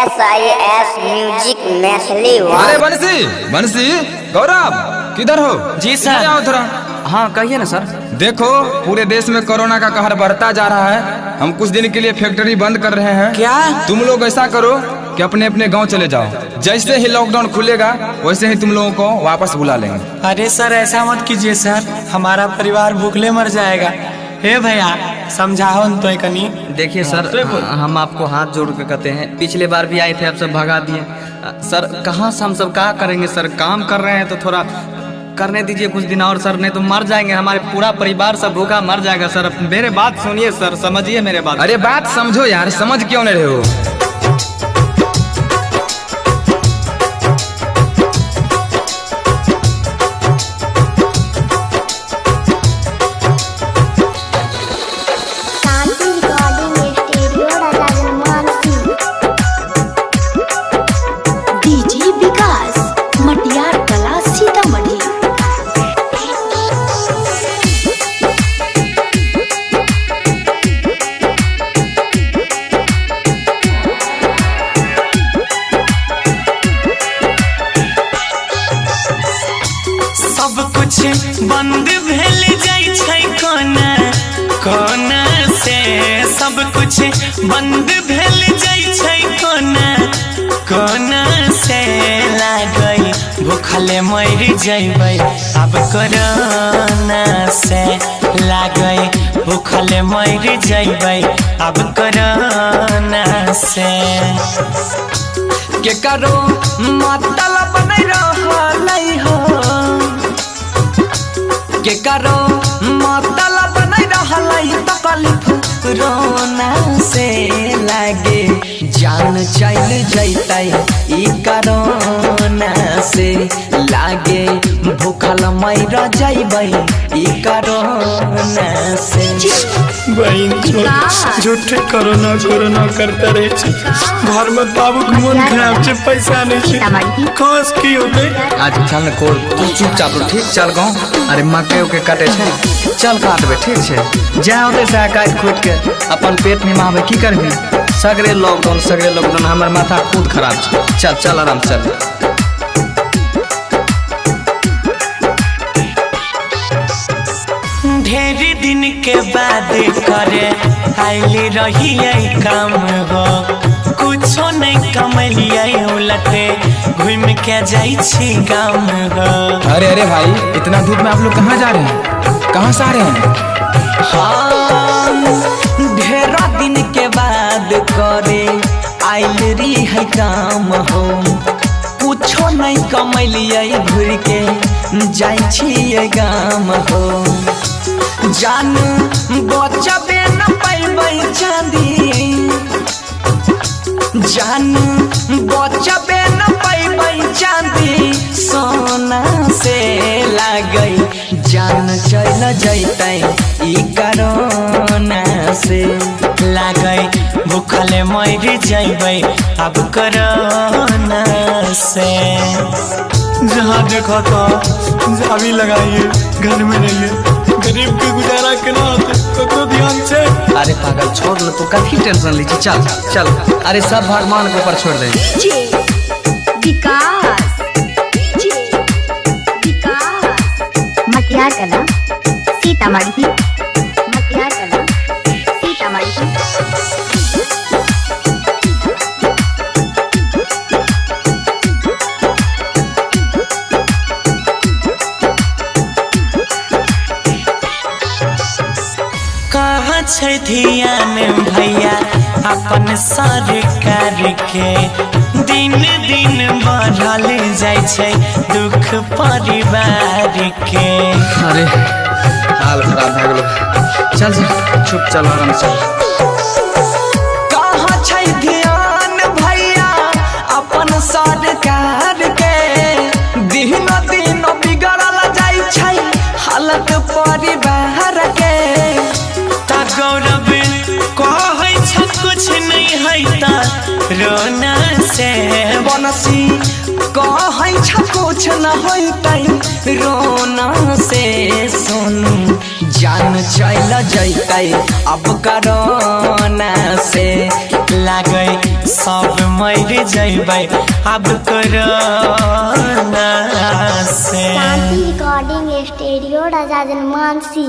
SIS music Maithili अरे वन। बंसी बंसी, गौरव किधर हो? जी सर। इधर आओ थोड़ा। हाँ कहिए ना सर। देखो पूरे देश में कोरोना का कहर बढ़ता जा रहा है। हम कुछ दिन के लिए फैक्ट्री बंद कर रहे हैं। क्या? तुम लोग ऐसा करो कि अपने अपने गांव चले जाओ। जैसे ही लॉकडाउन खुलेगा वैसे ही तुम लोगों को वापस बुला लेंगे। अरे सर ऐसा मत कीजिए सर, हमारा परिवार भूखले मर जाएगा। हे भैया समझाओ न तो कनी। देखिए सर, हम आपको हाथ जोड़ के कहते हैं, पिछले बार भी आए थे आप सब भगा दिए। सर कहाँ से हम सब क्या करेंगे सर? काम कर रहे हैं तो थोड़ा करने दीजिए कुछ दिन और सर, नहीं तो मर जाएंगे, हमारे पूरा परिवार सब भूखा मर जाएगा सर। मेरे बात सुनिए सर, समझिए मेरे बात। अरे बात समझो यार, समझ क्यों नहीं रहे हो? Shanti recording studio Raja Mansi. DJ Vikas Matiyar Kala Sitamarhi. सब कुछ बंद भेल जाय छै कोना कोना से, सब कुछ बंद भेल जाय छै कोना कोना से। लागै भूखले मर जैबै अब कोरोना से, लागै भूखले मर जैबै अब कोरोना से। के करो मतलब नहीं रहलै हो, के करो मतलब नहीं रहलै तकलीफ रोना से। लागे जान चल जैतै ई करोना से, लागे भूखल मर जैबै ई करोना से। बहिन झूठे कोरोना कोरोना करते रहे छै, घर में बाबू के मन खराब छै, पैसा नहीं छै, सीतामढ़ी। कस की होते। आज चल ने कोर तू चुपचाप रह, ठीक? चल गाँव, अरे मकई उके कटे छै, चल काटबे, ठीक छै? जा होते से काटि खोटि के अपन पेट निमाबे, की करबी? सगरे लॉकडाउन सगरे लॉकडाउन, हमर माथा खुद खराब छै। चल चल आराम चल। ढेर दिन के बाद करे आइली रहिए काम हो, कुछो नहीं कमलिए उलटे घूम के जाई छी गाम हो। अरे अरे भाई, इतना धूप में आप लोग कहाँ जा रहे हैं? कहाँ से आ रहे हैं? हाँ, ढेरा दिन के बाद करे आइल री है काम हो, कुछो नहीं कमैलिए घूर के जाई छियै गाम हो। जान बचबे न पैबै चांदी, जान बचबे न पैबै चांदी सोना से। लागै जान चल जैतै ई करोना से, लागै भूखले मर जैबै अब कोरोना से। जहाँ देखो तो चाबी लगाइए, घर में रहिए, गरीब के गुजारा केना होते ककरो ध्यान छै। अरे पागल छोड़ ले तू, कथी टेंशन ली छी? चल चल, अरे सब भगवान के ऊपर छोड़ दे। डीजे विकास, डीजे विकास मटियार कला सीतामढ़ी। मटियार कला सीतामढ़ी। कहाँ छै ध्यान भैया अपन सरकार के, दिन दिन बढ़ल जाय छै दुख परिवार के। अरे हाल खराब भए गेलो, चल चल चुप चल आराम से। कहाँ छै ध्यान भैया अपन सरकार के, दिन दिन बिगड़ल जाइ छै हालत परिवार के। ता गौरव कहै छ कुछ नहीं है ता रोना से। बनसी कहै छ कुछ न होइतै रोना से। सोनू जान चल जैतै अब करोना से। लागै सब मर जैबै अब कोरोना से। शांति रिकॉर्डिंग स्टूडियो राजा जनमानसी।